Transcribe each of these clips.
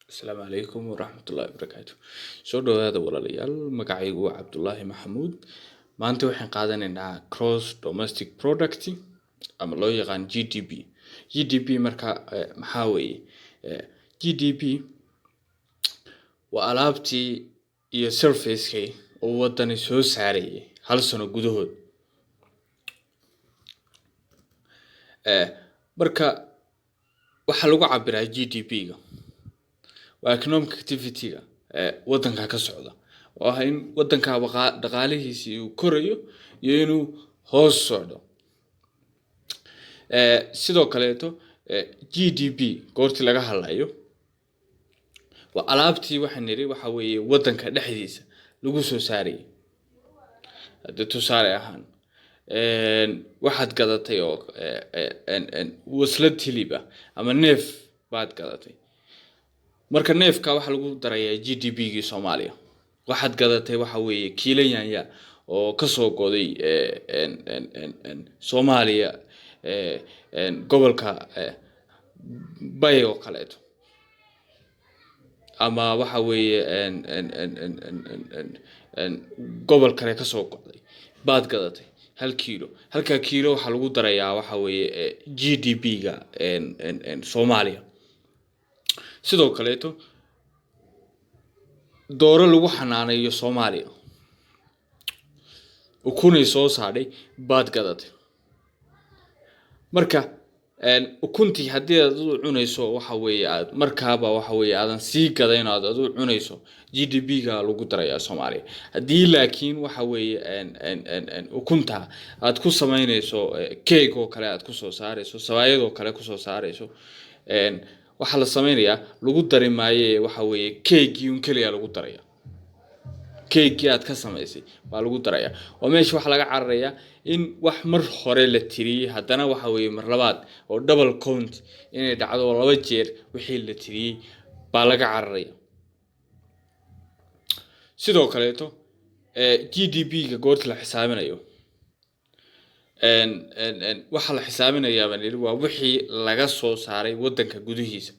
Asalaamu calaykum waraxmatullaahi wabarakaatu. Soo dhawaada walaalayaal, magacaygu waa Cabdulaahi Maxamuud. Maanta waxaan qaadanaynaa Gross Domestic Product ama loo yaqaan GDP. GDP marka maxaa weeye? GDP waa alaabtii iyo servicekii uu wadani soo saarayay hal sano gudahood. Marka waxaa lagu cabiraa GDP-ga waa economic activity-ga wadanka ka socda, oo ah in wadanka dhaqaalihiisii uu korayo iyo inuu hoos socdo. Sidoo kaleeto GDP goortii laga hadlayo waa alaabtii waxaan nidhi waxa weeye wadanka dhexdiisa lagu soo saarayay. Hadda tusaale ahaan waxaad gadatay oo waslad hilib ah ama neef baad gadatay. Marka neefka waxaa lagu darayaa GDP-gii Soomaaliya. Waxaad gadatay waxa weeye kiilo yaanya oo kasoo goday Soomaaliya, gobolka Bay oo kaleeto, ama waxa weeye gobol kale kasoo go'day baad gadatay 1 kiilo. Halka kiilo waxaa lagu darayaa waxa weeye GDP-ga Soomaaliya. Sidoo kaleeto dooro lagu xanaaneeyo Soomaaliya ukunay soo saadhay baad gadatay. Marka ukuntii haddii aad u cunayso waxa weeye aad markaaba waxa weeye aadan sii gadayn oo aad adu cunayso, GDP-ga lagu darayaa Soomaaliya. Haddii laakiin waxa weeye ukunta aad ku samaynayso cake oo kale, aad kusoo saarayso sabaayad oo kale kusoo saarayso, waxaa la sameynayaa lagu dari maaye, waxa weeye cake-gii un keliya lagu daraya. Cake-gii aad ka samaysay baa lagu daraya, oo meesha waxaa laga cararayaa in wax mar hore la tiriyey haddana waxa weeye mar labaad oo double count inay dhacdo, oo laba jeer wixii la tiriyey baa laga cararaya. Sidoo kaleeto GDP-ga goorta la xisaabinayo, waxaa la xisaabinayaa baan yidhi waa wixii laga soo saaray waddanka gudihiisa.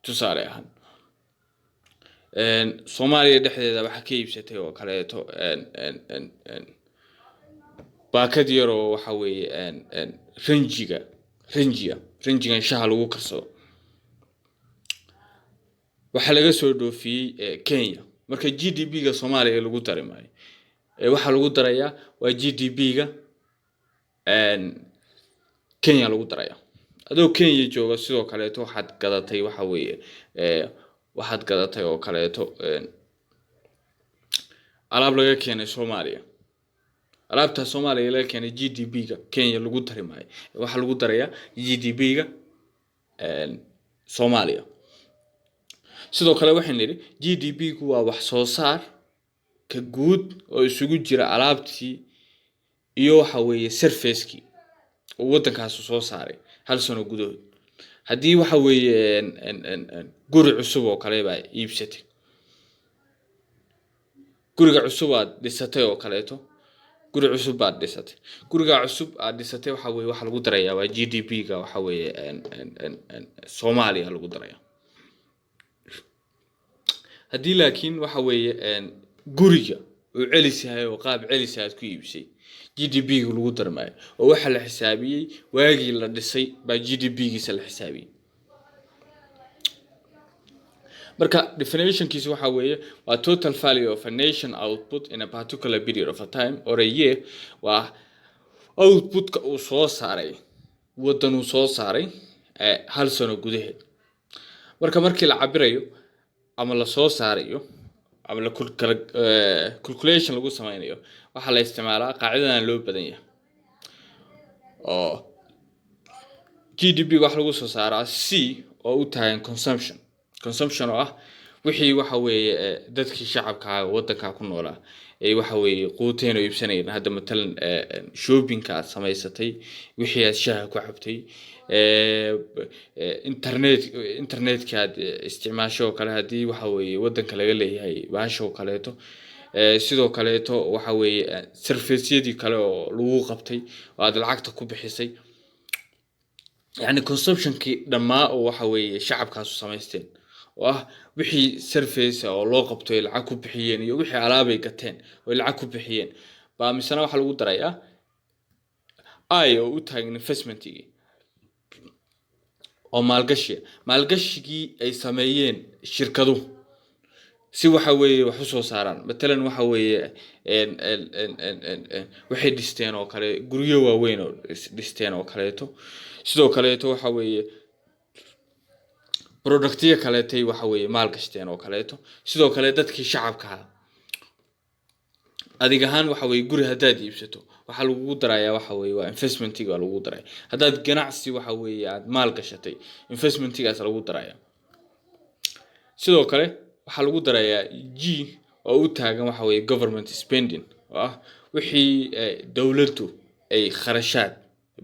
Tusaale ahaan Soomaaliya dhexdeeda waxaa ka iibsatay oo kaleeto baakad yar oo waxa weeye ranjiga ranjiga ranjigan shaha lagu karsado, waxaa laga soo dhoofiyey Kenya. Marka GDP-ga Soomaaliya lagu dari maayo, waxaa lagu darayaa waa GDP-ga Kenya lagu daraya. Adoo Kenya jooga sidoo kaleeto waxaad gadatay waxa weeye waxaad gadatay oo kaleeto alaab laga keenay Soomaaliya. Alaabtaa Soomaaliya laga keenay GDP-ga Kenya lagu dari maayo, waxaa lagu darayaa GDP-ga Soomaaliya. Sidoo kale waxaan nidhi GDP-gu waa wax soo saar ka guud oo isugu jira alaabtii iyo waxa weeye servicekii uu waddankaasu soo saaray hal sano gudahood. Haddii waxa weeye guri cusub oo kale baa iibsatay, guriga cusub aad dhisatay oo kaleeto, guri cusub baad dhisatay, guriga cusub aad dhisatay waxa weye waxa lagu darayaa waa GDP-ga waxa weeye Soomaaliya lagu daraya. Haddii laakiin waxa weeye guriga uu celis yahay oo qaab celis aad ku iibsay, GDP-ga lagu dari maayo, oo waxaa la xisaabiyey waagii la dhisay baa GDP-giisa la xisaabiyey. Marka definitionkiisa waxa weeye waa total value of a nation output in a particular period of a time or a year. Waa outputka uu soo saaray waddan uu soo saaray hal sano gudaheed. Marka markii la cabirayo ama la soo saarayo ama la calculation lagu sameynayo, waxaa la isticmaalaa qaacidadan loo badan yahay oo GDP waxa lagu soo saaraa C oo u taagan consumption. Consumption oo ah wixii waxa weeye dadkii shacabka waddanka ku noolaa ay waxa weeye quuteen oo iibsanayeen. Hadda matalan shoppingka aad samaysatay, wixii aad shaaha ku cabtay, internetka aad isticmaasho oo kale, haddii waxa weeye waddanka laga leeyahay bahasha oo kaleeto. Sidoo kaleeto waxa weeye serviceyadii kale oo lagu qabtay oo aad lacagta ku bixisay, yacni consumptionkii dhammaa oo waxa weeye shacabkaasu samaysteen. oo ah wixii service oo loo qabto ay lacag ku bixiyeen iyo wixii alaabay gateen oo ay lacag ku bixiyeen baa. Misena waxaa lagu darayaa I oo u taagan investmentigii oo maalgashiga, maalgashigii ay sameeyeen shirkaduhu si waxa weeye wax usoo saaraan. Matalan waxa weeye waxay dhisteen oo kale guryo waaweyn oo dhisteen oo kaleeto. Sidoo kaleeto waxa weeye productyo kaleetay waxa weeye maal gashteen oo kaleeto. Sidoo kale dadkii shacabka ahaa, adig ahaan waxa weye guri haddaad iibsato, waxaa lagugu darayaa waxa weye waa investmentiga waa lagugu daraya. Haddaad ganacsi waxa weeye aad maal gashatay, investmentigaas lagu daraya. Sidoo kale waxaa lagu darayaa G oo u taagan waxa weye government spending, oo ah wixii dowladdu ay kharashaad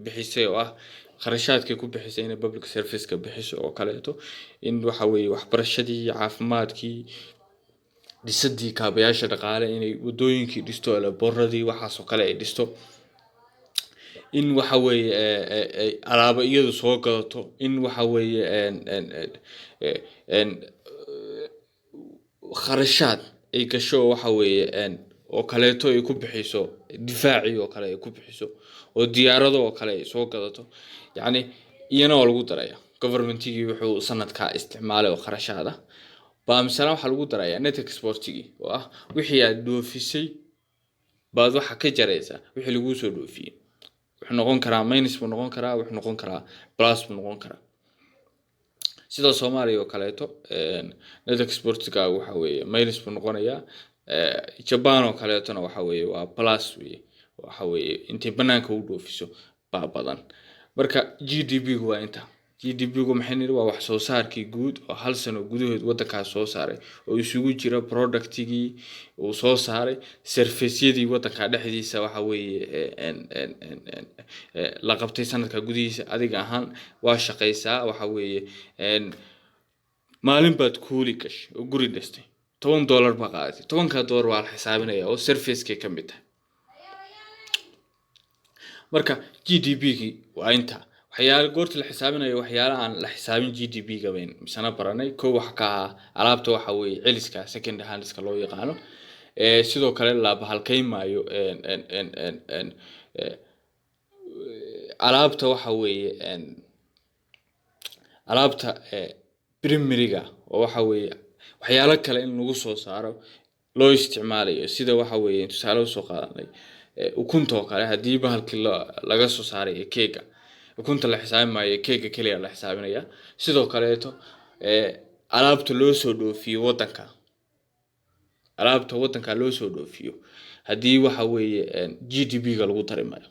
bixisay, oo ah kharashaadkay ku bixisay inay public serviceka bixiso oo kaleeto, in waxa weeye waxbarashadii, caafimaadkii, dhisadii kaabayaasha dhaqaale, inay wadooyinkii dhisto, boradii, waxaas oo kale ay dhisto, in waxa weeye alaabo iyadu soo gadato, in waxa weeye kharashaad ay gasho waxa weeye oo kaleeto ay ku bixiso difaacii oo kale ay ku bixiso oo diyaarado oo kale ay soo gadato. Yacni iyana waa lagu daraya governmentigii wuxuu sanadkaa isticmaalay oo kharashaad ah baa. Misena waxaa lagu darayaa net exportigii, oo ah wixii aad dhoofisay baad waxa ka jaraysaa wixii laguu soo dhoofiyey. Wuxuu noqon karaa minus buu noqon karaa, wuxuu noqon karaa plus buu noqon karaa. Sida Soomaaliya oo kaleeto net exportigaagu waxa weeye minus buu noqonayaa. Japan oo kaleetona waxa weeye waa plus weye, waxa weeye intay banaanka u dhoofiso baa badan. Marka GDP gu waa inta. GDP gu maxay nidhi? Waa wax soo saarkii guud oo hal sano gudahood waddankaas soo saaray, oo isugu jira productigii uu soo saaray, serviceyadii waddanka dhexdiisa waxa weeye la qabtay sanadka gudihiisa. Adiga ahaan waa shaqaysaa, waxa weeye maalin baad kuuli gashay oo guri dhistay, $10 baa qaadatay. 10-ka dollar waa la xisaabinaya oo servicekay ka mid tahay. Marka GDP gii waa inta. Waxyaala goorta la xisaabinayo, waxyaala aan la xisaabin GDP ga bayn misana baranay. Kow waxa ka ahaa alaabta waxa weeye celiska, second handska loo yaqaano. Sidoo kale la bahalkayn maayo en en en en alaabta waxa weeye alaabta primaryga, oo waxa weeye waxyaalo kale in lagu soo saaro loo isticmaalayo, sida waxa weeye tusaale usoo qaadanay ukunta oo kale. Haddii bahalkii laga soo saarayo keega, ukunta la xisaabi maayo, keega keliya la xisaabinaya. Sidoo kaleeto alaabta loo soo dhoofiyo waddanka, alaabta waddanka loo soo dhoofiyo, haddii waxa weeye GDP ga lagu dari maayo,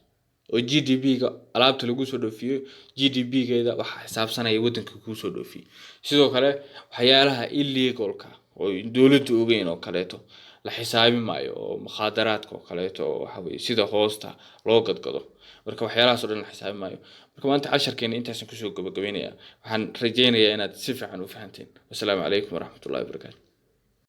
oo GDP ga alaabta lagu soo dhoofiyo GDP geeda waxaa xisaabsanaya waddanka kuu soo dhoofiyey. Sidoo kale waxyaalaha illegalka oo dowladdu ogeyn oo kaleeto la xisaabi maayo, oo mukhaadaraadka oo kaleeto, oo waxa weye sida hoosta loo gadgado. Marka waxyaalahaas oo dhan la xisaabi maayo. Marka maanta casharkeena intaasaan kusoo gabagabeynaya. Waxaan rajeynayaa inaad si fiican u fahanteen. Wasalaamu calaykum waraxmatullahi wabarakaatu.